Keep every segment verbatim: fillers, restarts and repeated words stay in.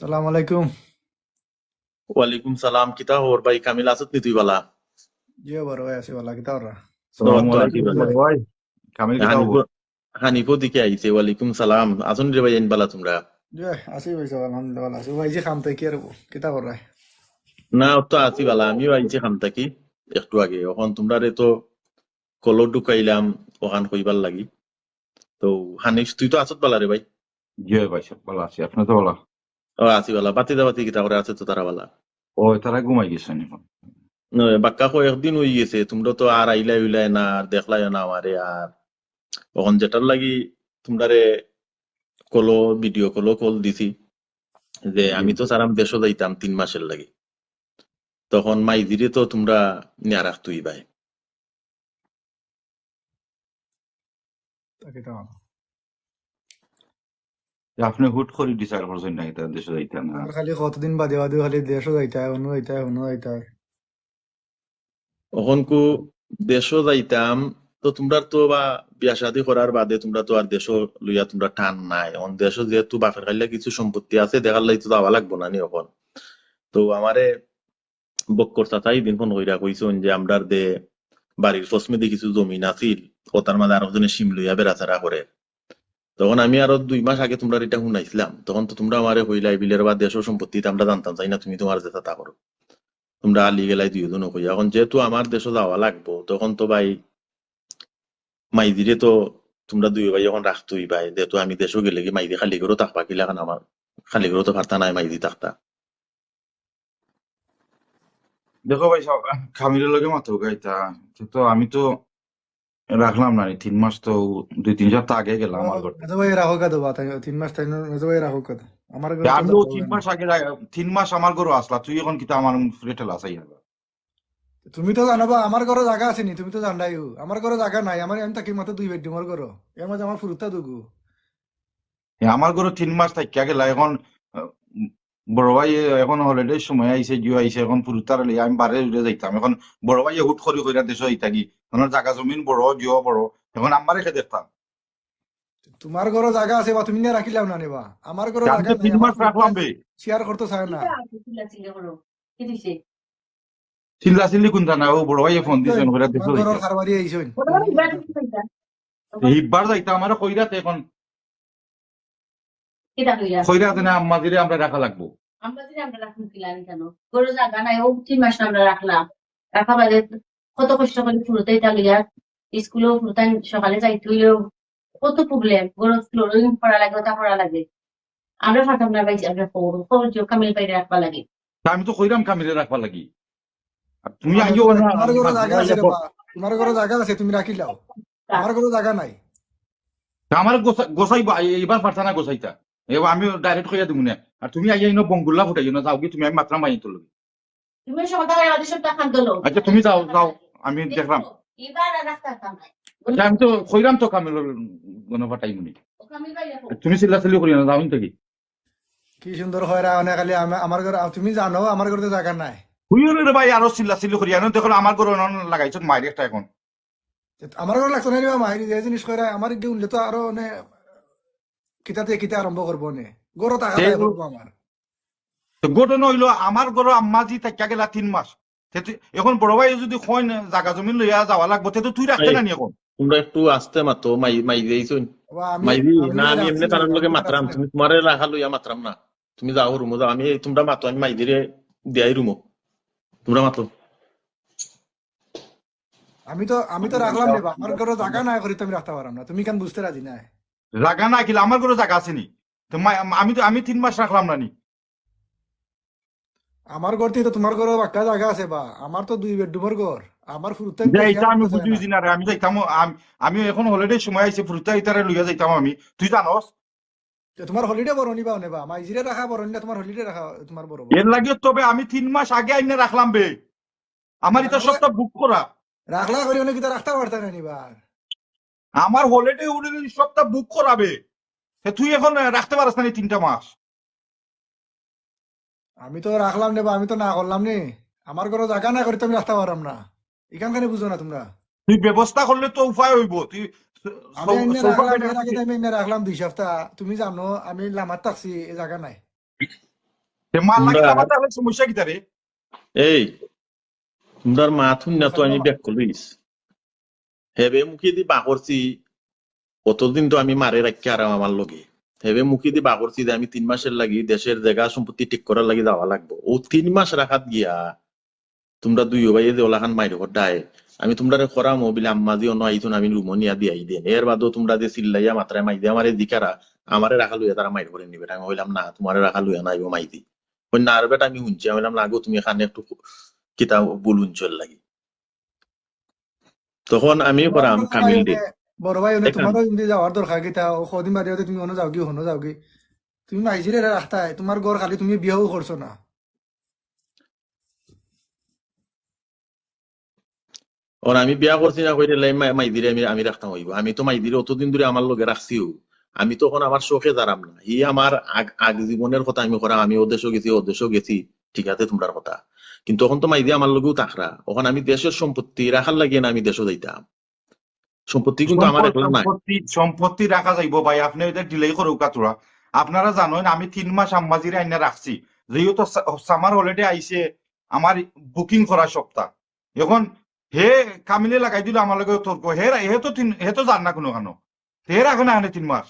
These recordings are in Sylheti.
সালাম আলাইকুম। ওয়ালাইকুম সালাম, কিতা খবর ভাই? কামিল, আছত নি তুই বালা? জি, বড় ভাই, আছি বালা, কিতা কররা? সালাম আলাইকুম ভাই। ভাই, কামিল কিতা খবর? হানিফও দিকে আইছে। ওয়ালাইকুম সালাম। আছইন রে ভাই, আইন বালা তুমরা? জি, আছি ভাই সাহেব, আলহামদুলিল্লাহ বালা আছি। ভাই, যে কাম থাকি আর কিতা কররা? না, অউ তো আছি বালা, আমিও আইছি কাম থাকি একটু আগে। অখন তুমরারে তো কলো ঢুকাইলাম অখান কইবার লাগি। তো হানিফ, তুই তো আছত বালা রে ভাই? জি ভাই সাহেব, বালা আছি, আপনে তো বালা? ও, আছি বালা। বাতিজা বাতি কিতা কররা, আছে তো তারা বালা? ও, তারা ঘুমাই গেছইন অখন। বাক্কা কয়েকদিন অই গেছে, তুমরা তো আর আইলায় উইলায় না, আর দেখলায়ও না আমারে। আর অখন যেটার লাগি তুমরারে কলো, ভিডিও কলো কল দিছি যে আমি তো চাইরাম দেশো যাইতাম তিন মাসর লাগি, তখন মাইজিরে তো তুমরা নিয়া রাখতো অইবায়। তাকে তো যে আপনে হুট করি decide করছইন না, ইতা দেশো যাইতা না। আর খালি কতদিন বাদে বাদে খালি দেশো যাইতা, অনো যাইতা, অনো যাইতা। অখনকু দেশো যাইতাম, তো তুমরার তো বা বিয়া শাদি করার বাদে তুমরা তো আর দেশো লইয়া তুমরার টান নাই। অখন দেশো যেহেতু বাপর কাইল্লা কিছু সম্পত্তি আছে, দেখার লাগি তো যাওয়া লাগবো না নি অখন। তো আমারে বক্কর চাচায় ইদিন ফোন কইরা কইছইন যে আমরার দে বাড়ির পশ্চিমেদি কিছু জমিন আছিল, অতার মাঝে আরক জনে শিম লইয়া বেড়াছেড়া করের। তখন আমি আরো দুই মাস আগে তুমরার ইটা হুনাইছলাম, তখন তো তুমরা আমারে কইলায়, "বিলের বা দেশো সম্পত্তি ইতা আমরা জানতাম চাই না, তুমি তুমার যেতা তা করো।" তুমরা আলি গেলায় দুইও জনো কইয়া। অখন যেহেতু আমার দেশো যাওয়া লাগবো, তখন তো ভাই মাইজিরে তো তুমরা দুইও ভাই অখন রাখতো অইবায়, যেহেতু আমি দেশো গেলেগি মাইজি খালি ঘরো থাকবা, কিলাখান আমার খালি ঘরো তো পারতা নায় মাইজি থাকতা। দেখো ভাই সাহেব, কামিলর লগে মাতউক্কা ইতা, তো আমি তো রাখলাম না নি, তিন মাস তো দুই তিন সপ্তাহ আগে গেলাম আমার ঘর। মেজো ভাই রাখউক্কা তো বা, তাই তিন মাস তাই না, মেজো ভাই রাখউক্কা তো। আমার ঘরে তো আমি তো যাওয়া তিন লাগে না। মাস আগে রা-, তিন মাস আমার ঘরো আছলা, তুই অখন কিতা আমার ফ্রেটে লাস আইয়া? তুমি তো জানো বা, আমার ঘরো জাগা আছে নি, তুমি তো জানরায়ও। আমার ঘরো জাগা নাই, আমার আমি থাকি মাত্র দুই বেডরুমর ঘরো। এর মাঝে আমার ফুরুতা দুগু। এ, আমার ঘরো তিন মাস থাকিয়া গেলা, অখন, আহ, বড় ভাই অখন হলিডের সময় আইছে, জিও আইছে, অখন ফুরুতারে লইয়া আমি বারে উড়ে যাইতাম। অখন বড় ভাই হুট করি কইরা দেশো যাইতা গি, অখন জাগা জমিন বড়, জিও বড়, অখন আমারে কে দেখতা? তুমার ঘরো জাগা আছে বা, তুমি নিয়া রাখিলাও না নি বা? আমার ঘরো আমি জাগা তো নাই, তিন আমার মাস রাখলাম বে। শেয়ার করতো চায় না। চিল্লা চিল্লি কুনতা না, অউ বড় ভাইয়ে ফোন দিছইন, কইরা দেশো তুমার ঘরো যাইতা। কারবারি আইছইন। হিব্বার যাইতা, আমারে কইরা তে অখন। কইরা তে না, আম্মাজিরে আমরা রাখা লাগবো। আম্মাজিরে আমরা রাখমু কিলা নি কেনে? ঘরো জাগা নাই, অউ তিন মাস আমরা রাখলাম। রাখা বাদে কত কষ্ট করি ফুরুতাইন ইতা লইয়া, স্কুলো ফুরুতাইন সকালে যাইতো অইলেও কত problem, ঘরো flooring করা লাগে, অতা করা লাগে। আমরা পারতাম না ভাই, আমরা খবর, খবর দিও কামিল ভাইরে রাখবার লাগি। তা আমি তো কইরাম কামিলরে রাখবার লাগি। আর তুমি তুমার আইও ঘরো, না, তুমার ঘরো আমি জাগা আইয়া আছে রে পর- বা, তুমার ঘরো জাগা আছে, তুমি রাখিলাও। আমার ঘরো জাগা নাই। তা আমারে গোসা-, গোসাইবা, এ-, এবার পারতা না গোসাইতা। এবার আমি direct কইয়া দিমু না। আর তুমি আইয়া ইনো বঙ্গুল্লা ফুটাইও না, যাওগি তুমি, আমি মাতরাম আইয়া তোর লগে। তুমি সব কথা আমাদের সব টাকা দিলো। আচ্ছা, তুমি যাও, যাও, আমি দেখলাম। এবার আর রাখতে পারতাম না। আচ্ছা, আমি তো কইরাম তো কামিলর গণ ফাটাইমুনি। ও কামিল ভাই দেখো। তুমি চিল্লা চিল্লি করিও না, যাও ইন থাকি। কি সুন্দর কইরা, মানে খালি আমা-, আমার ঘরো, তুমি জানো আমার ঘরো তো জাগা নাই। হুইও রে ভাই, আরো চিল্লা চিল্লি করিয়া না, দেখো আমার ঘরো অনো লাগাইছো মাইর একটা অখন। আমার ঘরো লাগতো না রে বা, মাইরি যে জিনিস কইরা, আমার ইগে উঠলে তো আরো মানে কিতাতে কিতা আরম্ভ করবো নে। ঘরো থাকা এই দায় ঘরো পড়বো আমার। তো ঘটনা অইলো, আমার ঘরো আম্মাজি থাকিয়া গেলা তিন মাস। তে তুই, অখন বড় ভাইয়ে যুদি কইন জাগা জমিন লইয়া যাওয়া লাগবো, তে তো তুই রাখতে এই, না নি অখন। তুমরা একটু আস্তে মাতো, মাই-, মাইজি আইছইন। বাবা, আমি, মাইজি, আমি না, আমি এমনে আছি, তারার লগে আমি মাতরাম, আছি। তুমি, তুমারে রাখা লইয়া মাতরাম না। তুমি যাও রুমো যাও, আমি, তুমরা মাতো, আমি মাইজিরে দিয়াই রুমো। তুমরা মাতো। আমি তো, আমি তো রাখলাম রে বা, আমার ঘরো জাগা নাই করি তো আমি রাখতাম পাররাম না। তুমি কেন বুঝতে রাজি না? জাগা না কিলা, আমার ঘরো জাগা আছে নি? তো মা-, আমি তো, আমি তিন মাস রাখলাম না নি? আমার ঘর থাকি তো তুমার ঘরো বাক্কা জাগা আছে বা, আমার তো দুই বেডরুমর ঘর, আমার ফুরুতা যে এটা আমি বুঝি না রে, আমি যাইতাম, আম-, আমি অখন হলিডের সময় আইছি, ফুরুতা ইতারে লইয়া যাইতাম আমি, তুই জানোস? তে তুমার হলিডে বড় নি বা অনে বা, মাইজিরে রাখা বড় নি না তুমার হলিডে রাখা তুমার বড় বা? এর লাগি তবে আমি তিন মাস আগে আইনা রাখলাম বে, আমার ইতা রাখলা, সবটা বুক করা। রাখলা করি অনে কিতা রাখতা পারতা না নি বা? আমার হলিডে উডে সবটা বুক করা বে, তে তুই অখন রাখতে পারস না নি তিনটা মাস? আমি তো রাখলাম নে বা, আমি তো না করলাম নি। আমার ঘরো জাগা না করি তো আমি রাখতাম পাররাম না। ইখান কেনে বুঝো না তুমরা? তুই ব্যবস্থা করলে তো উপায় অইবো। তুই স-, আমি সৌ-, এমনে সৌভাগ্য রাখলাম, এটা এর আগে কি? আমি এমনে রাখলাম দুই সপ্তাহ। তুমি জানো, আমি লামাত থাকছি, এ জাগা নাই। তে মার লাগি তুমরা, আমার তাহলে সমস্যা কিতা রে? এই, তুমরার মাত হুনিয়া তো আমি ব্যাক করিস। হেবে মুখেদি বার করছি, অতদিন তো আমি মারে রাখিয়া আরাম আমার লগে। হেবে মুখেদি বার করছি যে আমি তিন মাসের লাগি দেশের জাগা সম্পত্তি ঠিক করার লাগি যাওয়া লাগবো। অউ তিন মাস রাখাত গিয়া তুমরা দুইও ভাইয়ে যে অলাখান মাইর কররায়, আমি তুমরারে কইরাম, ও বিলে আম্মাজি অনো আইছইন, আমি রুমো নিয়া দিয়াই দেইন। এর বাদেও তুমরা যে চিল্লাইয়া মাতরায় মাইদি আমারে জিকারা, আমারে রাখা লইয়া তারা মাইর করে নিবে। আমি কইলাম, "না, তুমারে রাখা লইয়া না আইবো মাইদি।" কইন, "না রে বেটা, আমি হুনছি।" আমি কইলাম, "না গো, তুমি কানে একটু কিতা ভুল হুনছো এর লাগি।" তখন আমি কইরাম কামিলরে, বড় ভাই, অনে তুমারও ইন্দি যাওয়ার দরকার কিতা? ও কদিন বাদে বাদে তুমি অনো যাওগি, হনো যাওগি। তুমি মাইজিরে রাখতায়, তুমার ঘর খালি, তুমি বিয়াও করছো না। অখন আমি বিয়া করছি না কইরে লাই মা-, মাইদিরে আমি, আমি রাখতাম অইবো? আমি তো মাইদিরে অতদিন ধরি আমার লগে রাখছিউ। আমি তো অখন আমার শখে যারাম না। ই আমার আগ, আগ জীবনের কথা আমি কইরাম, আমি ও দেশো গেছি, ও দেশো গেছি, ঠিক আছে তুমরার কথা। কিন্তু অখন তো মাইদি আমার লগেউ থাকরা। অখন আমি দেশের সম্পত্তি রাখার লাগি না আমি দেশো যাইতাম। সম্পত্তি কিন্তু আমার সম্পদ-, একলা নাই। সম্পত্তি, সম্পত্তি রাখা যাইবো ভাই, আপনে ইটা delay করউক্কা থুড়া। আপনারা জানইন আমি তিন মাস আম্মাজিরে আইনা রাখছি, যেহেতু সা-, summer holiday আইছে, আমার booking করা সপ্তাহ। অখন হে কামিলে লাগাই দিল আমার লগে তর্ক, হে রা-, হে তো তিন, হে তো যার না কুনুখানো, হে রাখে না এনে তিন মাস।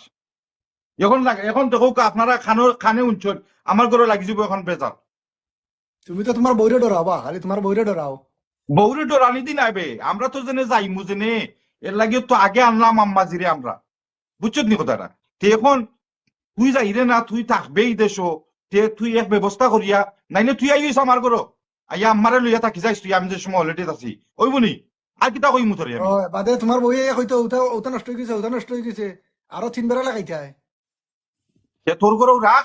অখন লাগ-, অখন দেখউক্কা আপনারা কানো, কানে হুনছইন, আমার ঘরো লাগি যাইবো অখন বেজাল। তুমি তো তুমার বউরে ডরাও বা, খালি তুমার বউরে ডরাও। বউরে ডরানি দি নায় বে, আমরা তো যেনে যাইমু যেনে, এর লাগি তো আগে আনলাম আম্মাজিরে আমরা, বুঝছত নি কথাটা? তে অখন তুই যাইরে না, তুই থাকবে ই দেশো, তে তুই এক ব্যবস্থা করিয়া, নাইলে তুই আইস আমার ঘরো, আইয়া আম্মারে লইয়া থাকি যাইস তুই, আমি যে সময় holiday আছি, অইবো নি? আর কিতা কইমু তোরে আমি? ও, বাদে তুমার বউয়ে কইতো, "উতা, উতা নষ্ট অই গেছে, উতা নষ্ট অই গেছে।" আরো তিন বেড়া লাগাইতায়। তে তোর ঘরো রাখ।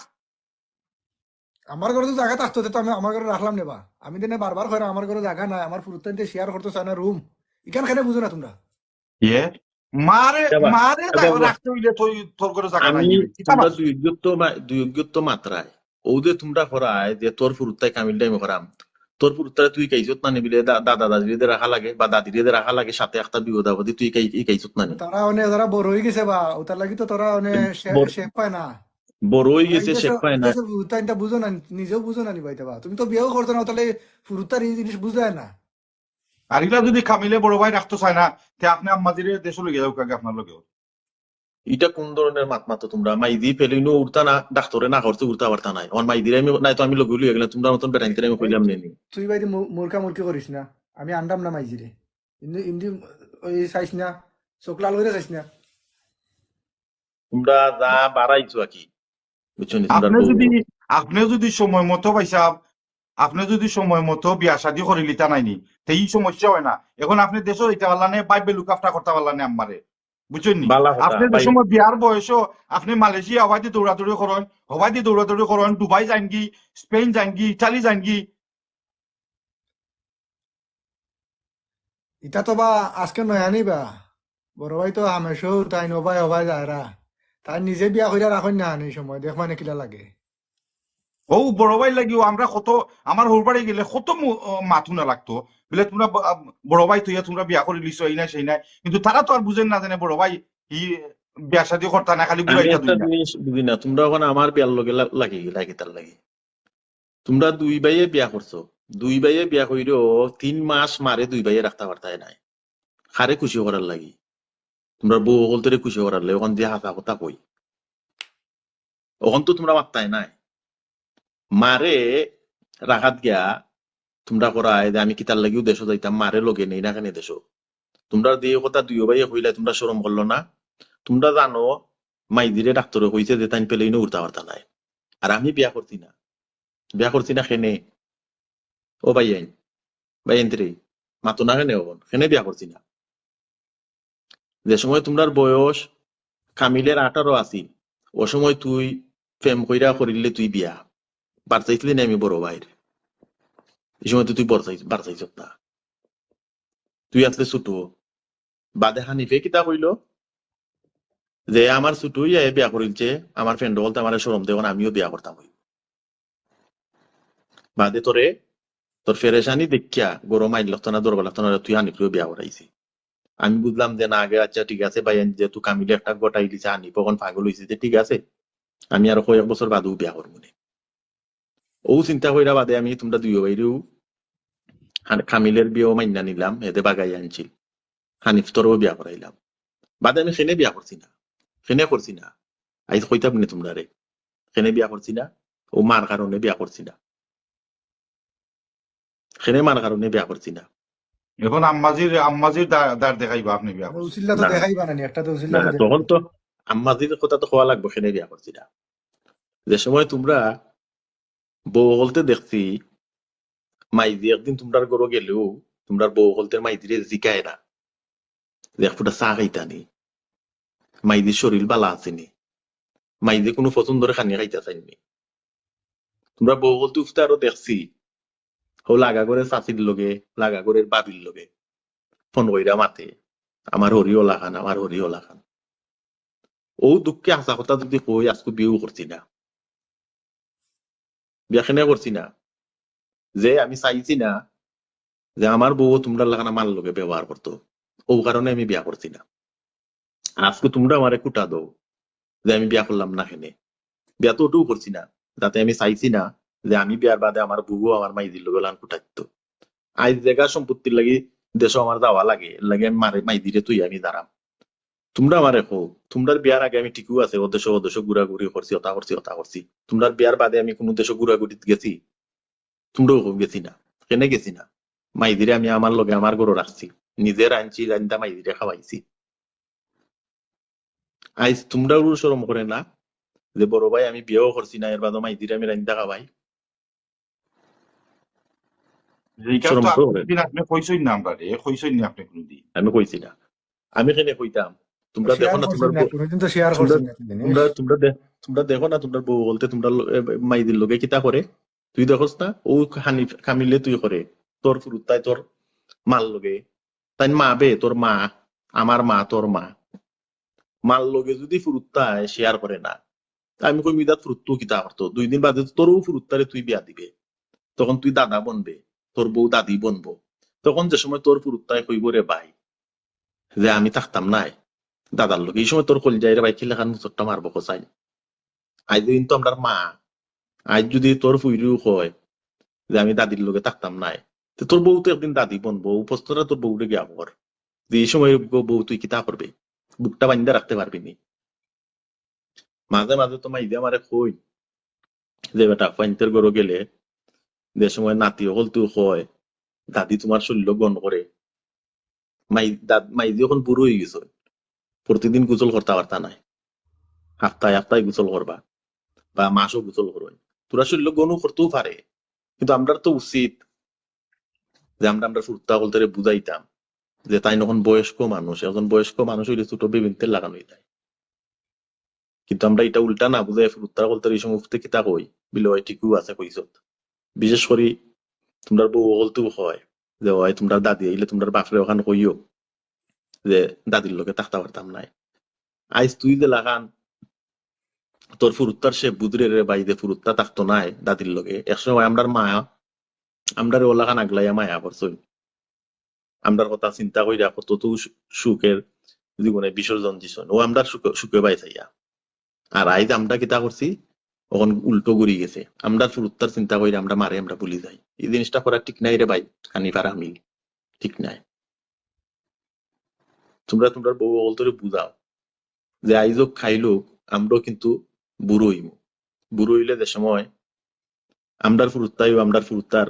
আমার ঘরো তো জাগা থাকতো, তে তো আমি আমার ঘরো রাখলাম নে বা। আমি দেনে বারবার কইরাম, আমার ঘরো জাগা নাই, আমার ফুরুত্তাইন্তে share করতো চায় না room। ইখান কেনে বুঝো না তুমরা? ইয়ে, মারে, মারে রাখতে অইলে তুই তোর ঘরো জাগা নাই। আমি, তুমরা দুই একজন তো মা-, দুই একজন তো মাতরায়। অউ যে তুমরা কইরায় যে তোর ফুরুত্তায় কামিল টাইমে কইরাম, তোর ফুরুত্তারে তুই হিকাইছত না নি বিলে দা-, দাদা দাদিরে দে রাখা লাগে বা দাদিরে দে রাখা লাগে, সাথে একটা বিপদ আপদে তুই হিকাই-, হিকাইছত না নি? তারা অনে, তারা বড় অই গেছে বা, অতার লাগি তো তারা অনে শে-, বড়, শেপ পায় না। বড় অই গেছে, শেপ পায় না। তারা ই দেশর ফুরুত্তাইন্তা বুঝো না, নিজেও বুঝো না নি ভাইতে বা। তুমি তো বিয়াও করছো না, তাইলে ফুরুত্তার ই জিনিস বুঝায় না। আর ইলা যদি কামিলে বড় ভাই রাখতো চায় না, তে আপনে আম্মাজিরে দেশো লইয়া যাউক্কা আগে আপনার লগে। ইটা কুন ধরনের মাত মাতো তুমরা? মাইদি পেলেইনও উঠতা না, ডাক্তরে না করতে উঠতা পারতা নায়। আমার মাইদিরে আমি, নাই তো আমি লগে লইয়া গেলাম, তুমরার মতন বেটাইন্তরে আমি কইলাম নি। তুই ভাই মু-, মুরকা মুরকি করিস না, আমি আনরাম না মাইজিরে। ইন্দি, ইন্দি ওই চাইস না, চোখ লাল করি চাইস না। তুমরা যা বাড়াইছো আর কি, বুঝছো নি? তুমরা আপনে তো যদি, আপনে যদি সময় মতো ভাই সাহেব, আপনে যদি সময় মতো বিয়া শাদি করিলিতা নায় নি, তে ই সমস্যা অয় না। অখন আপনে দেশো যাইতা পারলা নে, ভাইবে look after করতা পারলা নে আম্মারে, বুঝছইন নি? ভালা কথা, আপনে যে ভাই। সময় বিয়ার বয়সো আপনে মালয়েশিয়া হবায়দি দৌড়াদৌড়ি করইন, হবায়দি দৌড়াদৌড়ি করইন, দুবাই যাইনগি, স্পেন যাইনগি, ইটালি যাইনগি, ইটা তো বা আজকে নয়া নি বা। বড় ভাই তো হামেশাউ তাইন হবায় হবায় যায়রা। তাইন নিজে বিয়া করিয়া রাখইন না নি সময়, দেখবা নে কিলা লাগে। ও বড় ভাই লাগিও আমরা কত, আমার হউর বাড়ি গেলে কত মু-, ও, মাত হুনা লাগতো। বলে, "তুমরা ব-, আ, বড় ভাই থইয়া তুমরা বিয়া করিলিছো, এই না সেই নাই।" কিন্তু তারা তো আর বুঝের না যেনে বড় ভাই ই বিয়া শাদি করতা না, খালি আমি ঘুরাইতা একটা দুইটা। জিনিস বুঝি না, তুমরা অখন আমার বিয়ার লগে লা-, লাগি, লাগি তার লাগি। তুমরা দুই ভাইয়ে বিয়া করছো, দুই ভাইয়ে বিয়া করিও তিন মাস মারে দুই ভাইয়ে রাখতা পারতায় নায়, কারে খুশি করার লাগি? তুমরার বউ অকলতরে খুশি করার লাগি। অখন যে হাছা কথা কই, অখন তো তুমরা মাততায় নায়। মারে রাখাত গিয়া তুমরা কইরায় যে আমি কিতার লাগিউ দেশো যাইতাম, মারে লগে নেই না কেনে দেশো? তুমরার যে কথা দুইও ভাইয়ে কইলায়, তুমরা শরম করলো না? তুমরা জানো, মাইদিরে ডাক্তরে কইছে যে তাইন পেলেইনও উঠতা পারতা নায়। আর আমি বিয়া করছি না, বিয়া করছি না কেনে? ও ভাইয়াইন, ভাইয়াইন্তরে, মাতো না কেনে অখন? কেনে বিয়া করছি না? যে সময় তুমরার বয়স কামিলের আঠারো আছিল, ও সময় তুই প্রেম কইরা করিলে তুই বিয়া। বারচাইছলি না আমি বড় ভাইর। ই সময় তো তুই বারচাইছ-, বারচাইছত না। তুই আছলে ছুটু। বাদে হানিফে কিতা কইলো? যে আমার ছুটু অইয়া এ বিয়া করিলছে, আমার friend অকলতে আমারে শরম দেয়, অখন আমিও বিয়া করতাম অই। বাদে তোরে, তোর পেরেশানি দেখিয়া গরম আইন লাগতো না, দরকার লাগতো না, তুই হানিফরেও বিয়া করাইছি। আমি বুঝলাম যে না, আগে আচ্ছা ঠিক আছে ভাই, যেহেতু কামিলে একটা ঘটাই দিছে, হানিফ অখন পাগল অইছে, যে ঠিক আছে, আমি আরো কয়েক বছর বাদেউ বিয়া করমু নে। ও চিন্তা কইরা বাদে আমি তুমরা দুইও ভাইরেউ হান-, কামিলের বিয়াও মাইন্না নিলাম, এতে বাগাই আনছিল। হানিফ তোরেও বিয়া করাইলাম। বাদে আমি কেনে বিয়া করছি না, কেনে করছি না। আইজ কইতাম নি তুমরারে, কেনে বিয়া করছি না, ও মার কারণে বিয়া করছি না। কেনে মার কারণে বিয়া করছি না। এখন আম্মাজির, আম্মাজির দা-, দাঁড় দেখাইবা আপনে বিয়া করছেন। উসিল্লা তো না। দেখাইবা না নি, একটা তো উসিল্লা না, তো দেখাইবা। তখন তো আম্মাজির কথা তো কওয়া লাগবো, কেনে বিয়া করছি না। যে সময় তুমরা বউ অকলতে দেখছি, মাইজি একদিন তুমরার ঘরো গেলেও তুমরার বউ অকলতে মাইজিরে জিকায় না যে এক ফুটা চা খাইতা নি, মাইজির শরীর বালা আছে নি, মাইজি কুনু পছন্দর খানি খাইতা চাইন নি। তুমরা বউ অকলতে উফতে আরো দেখছি, হউ লাগা ঘরর চাচির লগে, লাগা ঘরর ভাবির লগে ফোন কইরা মাতে, "আমার হরি অলাখান, আমার হরি অলাখান।" ও দুঃখে হাছা কথা যুদি কই, আইজকু বিয়াও করছি না। বিয়া কেনে করছি না? যে আমি চাইছি না যে আমার বউও তুমরার লাখান আমার লগে ব্যবহার করতো, ও কারণে আমি বিয়া করছি না। আইজকু তুমরা আমারে খুটা দেও যে আমি বিয়া করলাম না কেনে। বিয়া তো ওটাও করছি না, যাতে আমি চাইছি না যে আমি বিয়ার বাদে আমার বউও আমার মাইজির লগে অলাখান খুটা দিতো। আইজ জাগা সম্পত্তির লাগি দেশো আমার যাওয়া লাগে, এর লাগি আমি মারে, মাইজিরে থুইয়া আমি যারাম। তুমরা আমারে কও, তুমরার বিয়ার আগে আমি ঠিকউ আছে, ও দেশো, ও দেশো ঘুরাঘুরি করছি, ওটা করছি, ওটা করছি। তুমরার বিয়ার বাদে আমি কুনু দেশো ঘুরাঘুরিত গেছি? তুমরাও কও গেছি না। কেনে গেছি না? মাইজিরে আমি আমার লগে আমার ঘরো রাখছি, নিজে রানছি, রান্দা মাইজিরে খাওয়াইছি। আইজ তুমরারও শরম করে না যে বড় ভাই আমি বিয়াও করছি না, এর বাদে মাইজিরে আমি রান্দা খাওয়াই? যেটা শরম তো করে। আপনি, আপনি কইছইন না আমরারে, কইছইন না আপনি কুনুদিন। আমি কইছি না, আমি কেনে কইতাম? তুমরা দেখো না, তুমরার বউ, তুমরা, তুমরা দে-, তুমরা দেখো না, তুমরার বউ অকলতে তুমরার ল-, এ, মাইজির লগে কিতা করে? তুই দেখোস না? ও হানিফ, কামিলে তুই করে, তোর ফুরুত্তায় তোর মার লগে, তাইন মা বে, তোর মা, আমার মা, তোর মা, মার লগে যুদি ফুরুত্তায় share করে না, তা আমি কইমু, "ইদাত ফুরুত্তু কিতা করতো? দুই দিন বাদে তো তোরও ফুরুত্তারে তুই বিয়া দিবে, তখন তুই দাদা বনবে, তোর বউ দাদি বনবো। তখন যে সময় তোর ফুরুত্তায় কইবো, 'রে ভাই, যে আমি থাকতাম নায় দাদার লগে,' এই সময় তোর কলিজায় রে ভাই কিলাখান মুচড়টা মারবো কছাইন।" আইজ দিন তো আমরার মা, আইজ যুদি তোর ফুইরেও কয় যে আমি দাদির লগে থাকতাম নায়, তে তোর বউ তো একদিন দাদি বনবো, ও প্রশ্নটা তোর বউরে গিয়া কর। যে এই সময় বউ তুই কিতা করবে? বুকটা বান্ধা রাখতে পারবি নি? মাঝে মাঝে তো মাইজি আমারে কইন যে, "বেটা, ফুয়াইন্তর ঘরো গেলে যে সময় নাতি অকলতেউ কয়, 'দাদি তুমার শরীলো গন করে।' মাই-, দাদ-, মাইজি অখন বুড়া অইগেছইন, প্রতিদিন গোসল করতা পারতা নায়, হাপ্তায় হাপ্তায় গোসল করবা বা মাসো গোসল করইন। তোরা শরীলো গনও করতেও পারে, কিন্তু আমরার তো উচিত যে আমরা, আমরা ফুরুত্তা অকলতরে বুঝাইতাম যে তাইন অখন বয়স্ক মানুষ, একজন বয়স্ক মানুষ অইলে ছোট বেবিন্তর লাখান অই যায়।" কিন্তু আমরা ইটা উল্টা না বুঝাই ফুরুত্তা অকলতরে এই সময় উফতে কিতা কই, বিলে অয় ঠিকউ আছে কইছত। বিশেষ করি তুমরার বউ অকলতেউ কয় যে, "অয় তুমরার দাদি আইলে তুমরার বাফরে অখান কইও যে দাদির লগে থাকতা পারতাম নায়।" আইজ তুই যেলাখান তোর ফুরুত্তার সে বুঝরে রে ভাই, যে ফুরুত্তা থাকতো নায় দাদির লগে, এক সময় আমরার মা আমরারে অলাখান আগলাইয়া মায়া করছইন, আমরার কথা চিন্তা কইরা কততু সু-, সুখের জীবনে বিসর্জন দিছইন, ও আমরার সুখে, সুখে বাঁচাইয়া। আর আইজ আমরা কিতা করছি, অখন উল্টো ঘুরি গেছে। আমরার ফুরুত্তার চিন্তা কইরা আমরা মারে আমরা ভুলি যাই। এই জিনিসটা করা ঠিক নায় রে ভাই, হানিফ আর আমি, ঠিক নায়। তুমরা তুমরার বউ অকলতরে বুঝাও যে আইজ অউক কাইল অউক আমরাও কিন্তু বুড়া অইমু। বুড়া অইলে যে সময় আমরার ফুরুত্তায়ও আমরার ফুরুত্তার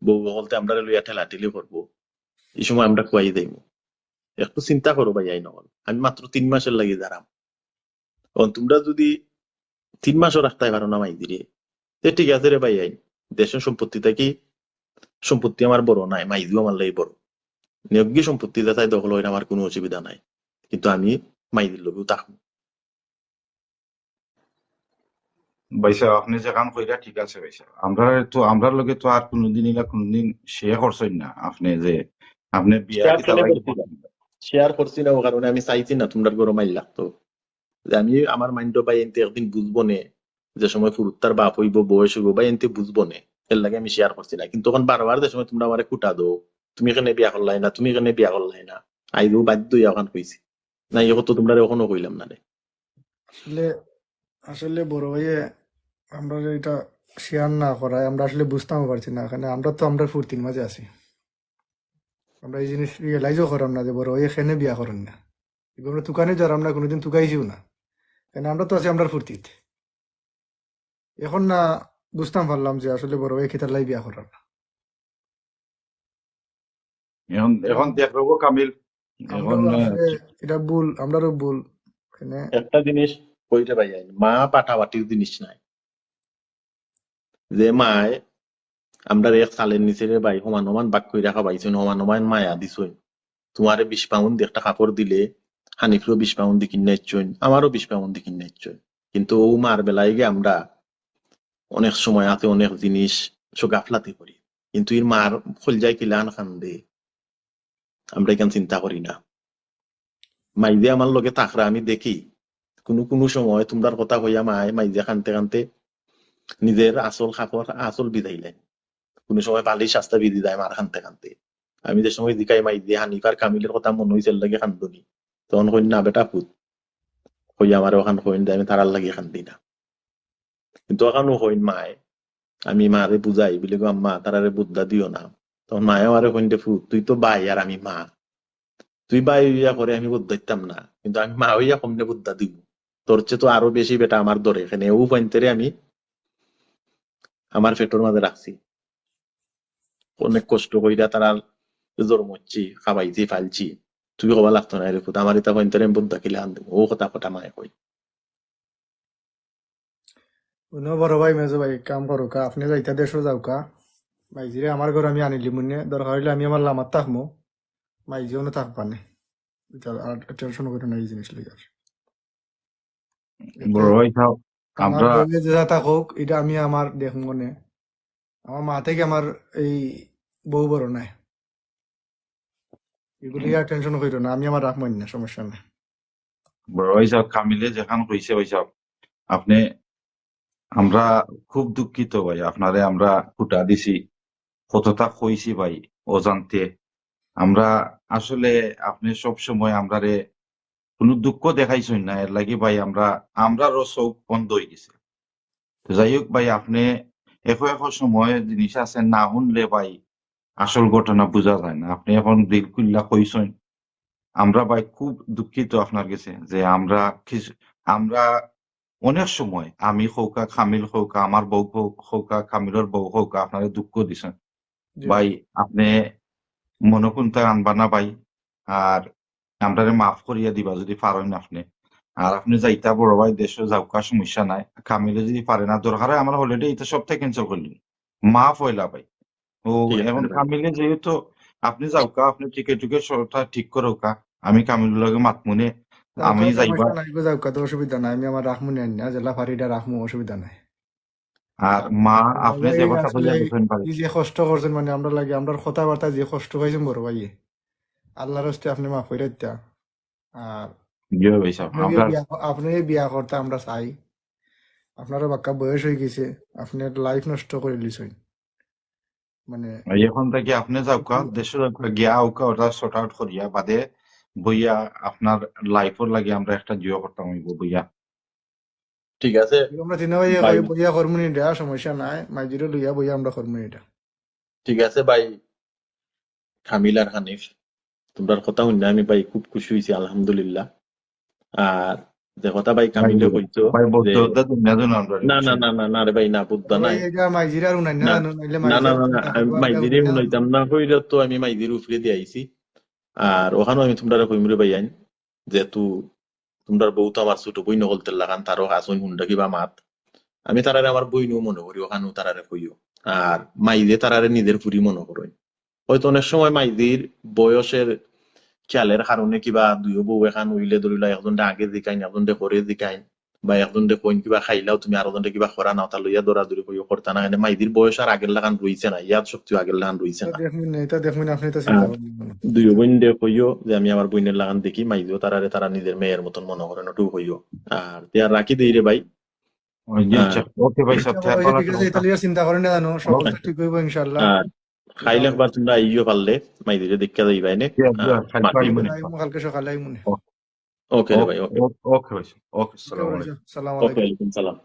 বউ অকলতে আমরারে লইয়া ঠেলাঠেলি করবো, এই সময় আমরা কুয়াই যাইমু। একটু চিন্তা করো ভাইয়াইন অকল, আমি মাত্র তিন মাসর লাগি যারাম। অখন তুমরা যুদি তিন মাসও রাখতায় পারো না মাইজিরে, তে ঠিক আছে রে ভাইয়াইন, দেশর সম্পত্তি থাকি সম্পত্তি আমার বড় নায়, মাইজিউ আমার লাগি বড়। নিয়োগী সম্পত্তি যেতায় দখল অইন, আমার কুনু অসুবিধা নাই, কিন্তু আমি মাইজির লগেউ থাকমু। ভাইসাব, আপনে যেখান কইরা ঠিক আছে ভাইসাব। আমরার তো, আমরার লগে তো আর কুনুদিন ইলা কুনুদিন share করছইন না। আপনে যে, আপনে বিয়া share কিতা কেনে লাগি করছি না? Share করছি না, ও কারণে আমি চাইছি না তুমরার ঘরো মাইর লাগতো। যে আমি আমার mind-ও ভাইয়াইন্তে একদিন বুঝবো নে, যে সময় ফুরুত্তার বাপ অইবো, বয়স অইবো, ভাইয়াইন্তে বুঝবো নে, এর লাগি আমি share করছি না। কিন্তু অখন বারবার যে সময় তুমরা আমারে খুটা দেও, "তুমি কেনে বিয়া করলায় না, তুমি কেনে বিয়া করলায় না?" আইজও বাধ্য অইয়া অখান কইছি। না, ই কথা তুমরারে অখনো কইলাম না রে। আসলে, আসলে বড় ভাইয়ে আমরারে ইটা শেয়ার না করায় আমরা আসলে বুঝতামও পারছি না। এখানে আমরা তো আমরার ফুর্তির মাঝে আছি, আমরা এই জিনিস রিয়েলাইজও করাম না যে বড় ভাইয়ে কেনে বিয়া করইন না। এগুলো আমরা তুকানি ধরাম না, কোনোদিন তুকাইছিও না, কারণ আমরা তো আছি আমরার ফুর্তিত। এখন না বুঝতাম পারলাম যে আসলে বড় ভাইয়ে কিতার লাগি বিয়া করইন না। এখন এখন দেখ রব কামিল, এখন এটা ভুল, আমরারও ভুল। একটা জিনিস কইতে ভাই, মা পাটাপাটির জিনিস নাই। যে মায় আমরার এক চালের নিচে রে ভাই সমান সমান ভাগ করি রাখা পাইছইন, সমান সমান মায়া দিছইন। তোমারে বিশ পাউন্ড একটা কাপড় দিলে হানিফরেও বিশ পাউন্ড দি কিনা ইচ্ছইন, আমারও বিশ পাউন্ড দি কিনা ইচ্ছইন। কিন্তু ও মার বেলায় গিয়া আমরা অনেক সময় আছে অনেক জিনিস সব গাফলাতি করি, কিন্তু এর মার খলজায় কিলান কান্দে, আমরা এখান চিন্তা করি না। মাইজে আমার লগে থাকরা আমি দেখি, কোনো কোনো সময় তোমরার কথা কইয়া মায় মাইজে কানতে কানতে নিজের আসল কাপড় আসল ভিজাইলাইন, কোনো সময় বালিশ আস্তা ভিজি যায় মার কানতে কানতে। আমি যে সময় জিকাই মাইজে হানিফার কামিলের কথা মনে হইছে লাগে কান্দনি, তখন কইন না বেটা পুত, কইয়া আমারে ওখান কইন দে, আমি তারার লাগি কান্দি না। কিন্তু ওখানও কইন মায়, আমি মারে বুঝাই বলে গো আম্মা তারারে বুদ্ধা দিও না, তখন মায় আমারে কইন দে পুত তুই তো ভাই আর আমি মা, তুই ভাই হইয়া করে আমি বুদ্ধা দিতাম না, কিন্তু আমি মা হইয়া কমনে বুদ্ধা দিব, তোর চেয়ে তো আরো বেশি বেটা আমার ধরে এখানে ও পয়েন্টেরে আমি আমার পেটর মাঝে রাখছি, অনেক কষ্ট কইরা তারার জন্ম হচ্ছি, খাবাইছি, ফালছি, তুই কবা লাগতো না রে পুত, আমার এটা পয়েন্টেরে আমি বুদ্ধা কিলা আনবো, ও কথা কথা মায় কই। উনো বড় ভাই মেজো ভাই কাম করুকা, আপনি যাইতা দেশো যাউকা, মাইজিরে আমার ঘর আমি আনিলি মুনে, দরকার হইলে আমি আমার লামাত থাকমু, মাইজিও না থাকবা নে। এটা আর টেনশন করে না এই জিনিস লই আর। বড় ভাই সাহেব, আমার আমরা বউয়ে যেটা থাকুক, এটা আমি আমার দেখমু নে। আমার মা থেকে আমার এই বউ বড় নাই, এগুলি আর টেনশন করিও না, আমি আমার রাখমু না, সমস্যা নাই। বড় ভাই সাহেব, কামিলে যেখান কইছে ভাই সাহেব, আপনি, আমরা খুব দুঃখিত ভাই, আপনারে আমরা খুটা দিছি, কতটা কইছি ভাই অজান্তে। আমরা আসলে আপনি সব সময় আমরারে কোনো দুঃখ দেখাইছইন না, এর লাগি ভাই আমরা, আমরারও চোখ বন্ধ হয়ে গেছে। তো যাই হোক ভাই, আপনি একো একো সময় জিনিস আছে না শুনলে ভাই আসল ঘটনা বোঝা যায় না। আপনি এখন দিল খুল্লা কইছইন, আমরা ভাই খুব দুঃখিত আপনার গেছে যে আমরা কিছু, আমরা অনেক সময় আমি কউকা, কামিল কউকা, আমার বউ কউ-, কউকা, কামিলর বউ কউকা, আপনারে দুঃখ দিছইন। জি। ভাই, আপনি মনো কুনতা আনবা না ভাই, আর আমরারে মাফ করিয়া দিবা যদি পারইন আপনি। আর আপনি যাইতা বড় ভাই দেশো যাউকা, সমস্যা নাই। কামিলে যদি পারে না, দরকার হয় আমার হলিডে এটা সবটা ক্যান্সেল করলি, মাফ অইলা ভাই। ও, ঠিক আছে এখন ভাই। কামিলে যেহেতু আপনি যাউকা, আপনি টিকিট টুকিট সবটা ঠিক করউকা, আমি কামিলর লগে মাতমুনে, যাউকা, আমি যাইবা। সমস্যা নাই গো, যাউকা, তো অসুবিধা নাই, আমি আমার রাখমু নে না, যেলা পারি এটা রাখমু, অসুবিধা নাই। আর মা, বড় আপনি ভাই যে কথা আসলে কইয়া দিছেন ভাই, এই যে কষ্ট করছেন, মানে আমরা লাগে, আমরার কথাবার্তা যে কষ্ট পাইছেন বড় ভাইয়ে, আল্লাহর হস্তে আপনি মাফ করে দিতা। আর জি ভাই সাহেব, আপনারে আমরা বিয়া, আপনারে বিয়া করতে আমরা চাই, আপনারও বাক্কা বয়স হয়ে গেছে, আপনার লাইফ নষ্ট করে লিছইন। মানে এখন থেকে আপনি যাউকা, দেশো যাউকা, গিয়া আউকা, ওটা সর্ট আউট করিয়া বাদে বইয়া আপনার লাইফর লাগি আমরা একটা জিও করতাম অইব বইয়া। ঠিক আছে আমরা তিন ভাই ভাই। বইয়া করমু নি এটা, সমস্যা নাই, মাইজিরে লইয়া বইয়া আমরা করমু নি এটা। ঠিক আছে ভাই, কামিল আর হানিফ, তোমরার কথা শুনে আমি ভাই খুব খুশি হইছি, আলহামদুলিল্লাহ। আর যে কথা ভাই কামিলে কইছো ভাই, যে বুদ্ধা দুনিয়া জন আমরা না না না না না রে ভাই, না বুদ্ধা নাই। এটা মাইজিরে আর উনাই না না, জানো, নাইলে না না না না, মাইজিরে আমি মাইজিরে উনাইতাম না, কইরা তো আমি মাইজির উপরে দিয়ে আইছি। আর ওখানেও আমি তোমরারে কইমু রে ভাই আইন, যেহেতু তোমরার বউ তো আমার ছোট বইন অকলতর লাখান, তারও আছইন হুন্ডা কিবা মাত, আমি তারারে আমার বইনও মনে করি, ওখানেও তারারে কইও। আর মাইজে তারারে নিজের ফুরি মনে করইন। হয়তো অনেক সময় মাইজির বয়সের খেয়ালের কারণে কিবা দুইও বউ এখান হইলে ধরিলা একজনরে আগে জিকাইন, একজনরে পরে জিকাইন, বা একজনরে কইন কিবা খাইলাও তুমি, আরোজনরে কিবা করা না, তা লইয়া দৌড়াদৌড়ি কইও করতা না, এনে মাইজির বয়স আর আগের লাখান রইছে না, ইয়াদ শক্তিও আগের লাখান রইছে না। দেখমু না, এটা দেখমু না, আপনি এটা চিন্তা করবেন না। দুইও বইনরে কইও যে আমি আমার বইনের লাখান দেখি, মাইজিও তারারে তারা নিজের মেয়ের মতন মনে করেন, ওটাও কইও। আর তে আর রাখি দেই রে ভাই। ওকে ভাই সাহেব, আচ্ছা, ঠিক আছে, এটা লইয়া চিন্তা করেন না জানো, সব ঠিক হইব ইনশাআল্লাহ। আর খাইলে একবার তোমরা আইও পারলে, মাইজিরে দেখা যাইবা এনে। আইমু, কালকে সকালে আইমু নে। ওকে রে ভাই, ওকে। ওকে ভাই সাহেব, ওকে, আসসালামু আলাইকুম। আসসালামু ওকে, আলাইকুম। ওয়ালাইকুম সালাম।